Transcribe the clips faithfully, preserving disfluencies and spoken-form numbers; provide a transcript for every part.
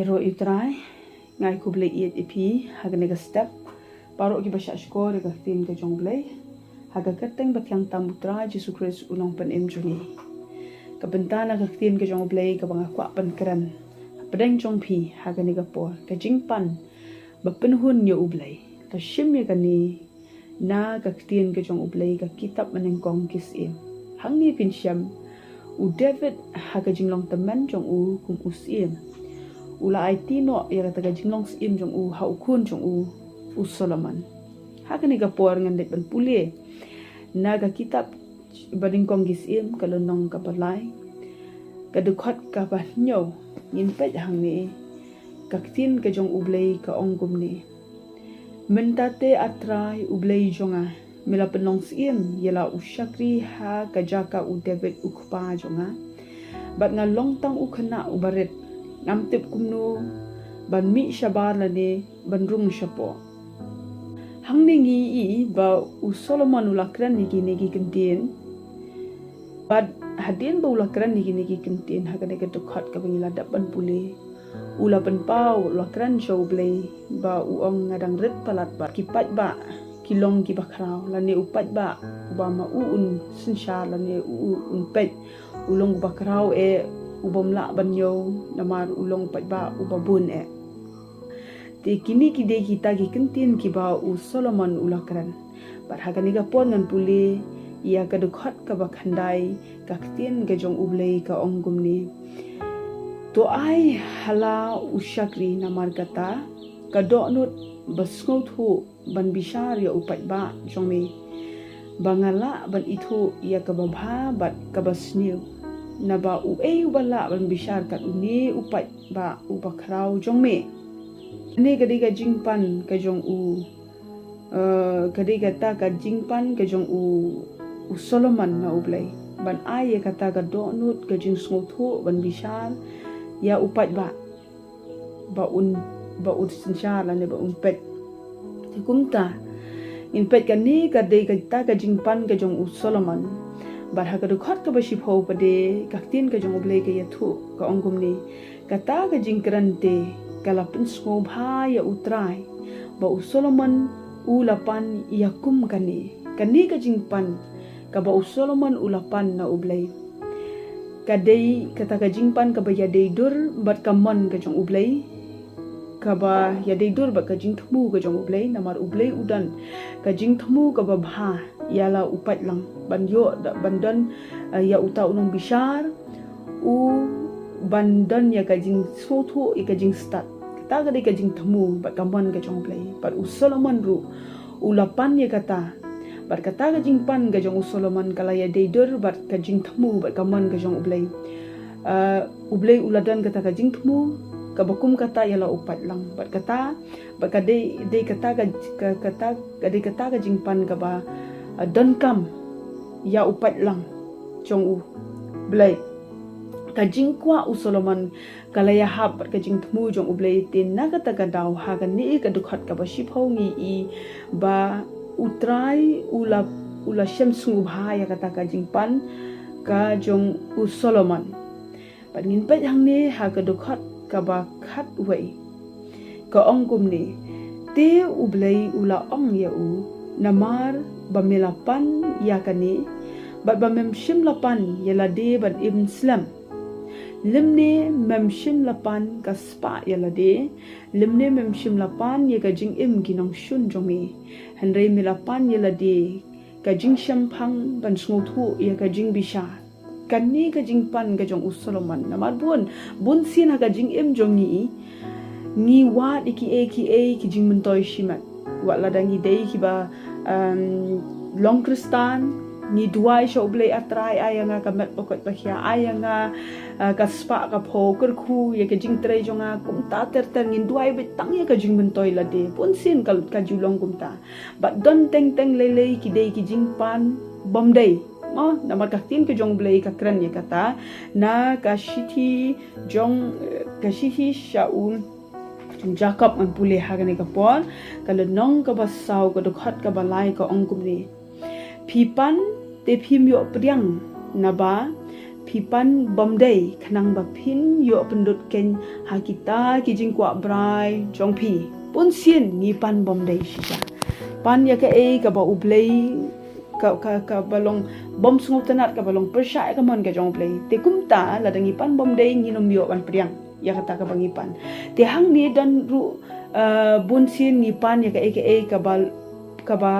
Ïaroh ïa u Trai. Nga ai khublei ïa phi ha kane ka step. Baroh kiba shah shkor ïa ka ktien ka jong u Blei ha ka kyrteng bathiang tam u Trai Jisu Khrist u nongpynim jong ngi. Ka bynta na ka ktien ka jong u Blei kaba nga kwah ban kren hapdeng jong phi ha kane ka por, ka jingpan ba pynhun ïa u Blei. To shim ïa kane na ka ktien ka jong u Blei, ka kitab Banyngkong ki Syiem. Hangne phin shem u David ha ka jinglong tymmen jong u kum u syiem, u la aiti noh ïa kata ka jinglong syiem jong u ha u khun jong u, u Solomon. Ha kane ka por ngan dei ban pule na ka kitab Banyngkong ki Syiem, ka lynnong kaba lai, ka dkhot kaba hynñiew. Ngin peit hangne, ka ktien ka jong u Blei ka ong kumne: Mynta te, A Trai u Blei jong nga, me la pynlong syiem ïa la u shakri ha ka jaka u David u kpa jong nga, bad nga long tang u khynnah uba rit, ngam tip kumno ban mih shabar lane ban rung shapoh. Hangne ngi i ba u Solomon u la kren ïa kine ki kyntien. Bad hadien ba u la kren ïa kine ki kyntien ha kane ka dkhot kaba ngi la dep ban pule, u la pynpaw, u la kren sha u Blei ba u ong: Nga dang rit palat bad ki paidbah ki long kiba khraw, lane u paidbah uba ma u un synshar lane u, u un peit u long uba khraw eh, u bym lah ban ñiew, namar u long paidbah uba bun eh. Te kine ki dei kita ki kyntien kiba u Solomon u la kren. Bad ha kane ka por ngan pule ïa ka dkhot kaba khyndai, ka ktien ka jong u Blei ka ong kumne: To ai ha la u shakri namar kata ka dohnud ba sngewthuh ban bishar ïa u paidbah jong me, ba nga lah ban ithuh ïa kaba bha bad kaba sniew. Naba uei uba lah ban bishar kat une u paidbah uba khraw jong me? Kane ka dei ka jingpan ka jong u, eh, ka dei kata ka jingpan ka jong u, u Solomon na u Blei, ban ai ïa kata ka dohnud ka jingsngewthuh ban bishar ïa u paidbah ba un, ba un synshar lane ba un peit. Te kumta ngin peit kane ka dei kata ka jingpan ka jong u Solomon. Bad ha ka dkhot kaba shiphew pat de, ka ktien ka jong u Blei ka ïathuh, ka ong kumne: Kata ka jingkren te ka la pynsngewbha ïa u Trai, ba u Solomon u la pan ïa kum kane. Kane ka jingpan kaba u Solomon u la pan na u Blei, ka dei kata ka jingpan kaba ïadei dur bad ka mon ka jong u Blei, kaba ïadei dur bad ka jingthmu ka jong u Blei, namar u Blei u don ka jingthmu kaba bha ïa la u paidlang, ban ïoh da, ban don, eh, ïa uta u nongbishar, u ban don ïa ka jingsngewthuh, ïa ka jingstad. Kata ka dei ka jingthmu bad ka mon ka jong u Blei. Bad u Solomon ruh u la pan ïa kata. Bad kata ka jingpan ka jong u Solomon ka la ïadei dur bad ka jingthmu bad ka mon ka jong u Blei. Ah, u Blei u la don kata ka jingthmu kaba kum kata ïa la u paidlang. Bad kata, bad ka dei, dei kata ka, ka, kata, ka dei kata ka jingpan kaba, ah, donkam ïa u paidlang jong u Blei. Ka jingkwah u Solomon ka la ïahap bad ka jingthmu jong u Blei. Te na kata ka daw, ha kane ka dkhot kaba shiphew ngi i ba u Trai u la, u la shem sngewbha ïa kata ka jingpan ka jong u Solomon. Bad ngin peit hangne ha ka dkhot kaba khatwei, ka ong kumne: Te u Blei u la ong ïa u: Namar ba me la pan ïa kane, bad ba mem shym la pan ïa lade ban im slem, lymne mem shym la pan ka spah ïa lade, lymne mem shym la pan ïa ka jingim ki nongshun jong me, hynrei me la pan ïa lade ka jingshemphang ban sngewthuh ïa ka jingbishar. Kane ka jingpan ka jong u Solomon. Namar bun, bun sien ha ka jingim jong ngi, ngi wad ïa kiei kiei ki jingmyntoi shimet. Wat lada ngi dei kiba, em, long Khristan, ngi duwai sha u Blei: A Trai, ai ïa nga ka met ba koit ba khiah, ai ïa nga, eh, ka spah ka phew, kyrkhu ïa ka jingtrei jong nga. Kumta ter ter ngin duwai beit tang ïa ka jingmyntoi lade. Bun sien ka, ka ju long kumta. Bad don teng teng lei lei ki dei ki jingpan bym dei. Mo, namar ka ktien ka jong u Blei ka kren ïa kata na ka shithi jong, eh, ka shithi sha u Jakob, ngan pule ha kane ka por, ka lynnong kaba saw, ka dkhot kaba lai, ka ong kumne: Phi pan te phim ïoh pdiang, naba Phi pan bym dei khnang ba phin ïoh pynlut kein ha kita ki jingkwah brai jong phi. Bun sien ngi pan bym dei shisha. Pan ïa kaei kaba U Blei ka, ka, kaba long bym sngewtynnat, kaba long pyrshah ïa ka mon ka jong U Blei. Te kumta lada ngi pan bym dei ngin ym ïoh ban pdiang ïa kata kaba ngi pan. Te hangne don ruh, uh, bun sien ngi pan ïa kaei kaei kaba, kaba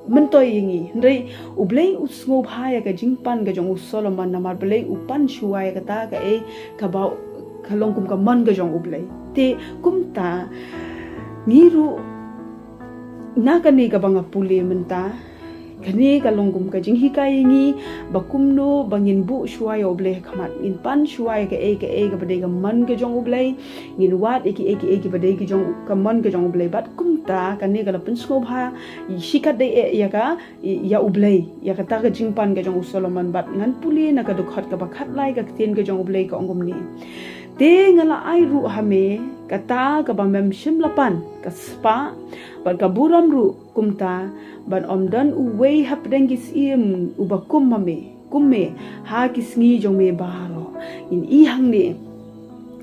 myntoi ïa ngi. Hynrei U Blei u sngewbha ïa ka jingpan ka jong u Solomon, namar balei u pan shuwa ïa kata kaei kaba ka long kum ka mon ka jong U Blei. Te kumta ngi ruh na kane kaba nga pule mynta, kane ka long kum ka jinghikai ïa ngi ba kumno ba ngin buh shuwa ïa U Blei ha khmat, ngin pan shuwa ïa kaei kaei kaba dei ka mon ka jong U Blei, ngin wad ïa kiei kiei kiba dei ki jong ka mon ka jong U Blei. Bad kumta kane ka la pynsngewbha shi katdei eh ïa ka, ïa U Blei, ïa kata ka jingpan ka jong u Solomon. Bad ngan pule na ka dkhot kaba khatlai, ka ktien ka jong U Blei ka ong kumne: Te nga la ai ruh ha me kata kaba mem shym la pan, ka spah bad ka burom ruh kumta, bad ym don uwei hapdeng ki syiem uba kum ma me, kum me ha ki sngi jong me baroh. Ngin i hangne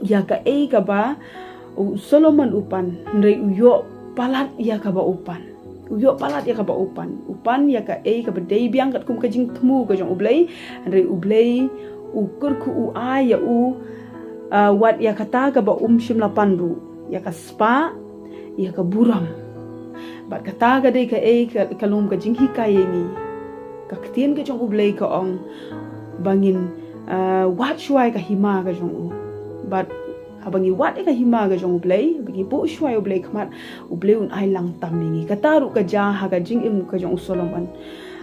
ïa kaei kaba u Solomon u pan, hynrei u ïoh palat ïa kaba u pan. U ïoh palat ïa kaba u pan. U pan ïa kaei kaba dei biang katkum ka jingthmu ka jong U Blei, hynrei U Blei u kyrkhu, u ai ïa u, uh, wat ïa kata kaba um shym la pan ruh, ïa ka spah, ïa ka burom. Bad kata ka dei kaei ka, ka long ka jinghikai ïa ngi. Ka ktien ka jong U Blei ka ong ba ngin, uh, wad shuwa ïa ka hima ka jong u. Bad haba ngi wad ïa ka hima ka jong U Blei, haba ngi buh shuwa ïa U Blei khmat, U Blei un ai lang tam ïa ngi. Kata ruh ka jia ha ka jingim ka jong u Solomon.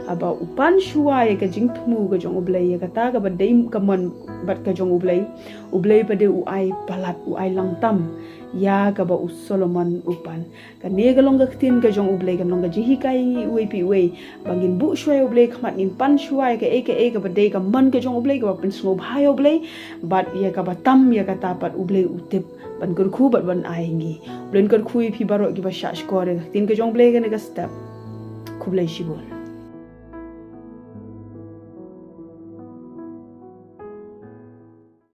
Haba u pan shuwa ïa ka jingthmu ka jong U Blei, ïa kata kaba dei ka mon bad ka jong U Blei, U Blei pat de u ai palat, u ai lang tam ïa kaba u Solomon u pan. Kane ka long ka ktien ka jong U Blei, ka long ka jinghikai ïa ngi uwei pa uwei ba ngin buh shuwa ïa U Blei khmat, ngin pan shuwa ïa kaei kaei kaba dei ka mon ka jong U Blei, kaba pynsngewbha ïa U Blei, bad ïa kaba tam ïa kata pat U Blei u tip ban kyrkhu bad ban ai ïa ngi. U Blei un kyrkhu ïa phi baroh kiba shah shkor ïa ka ktien ka jong U Blei kane ka step. Khublei shibun.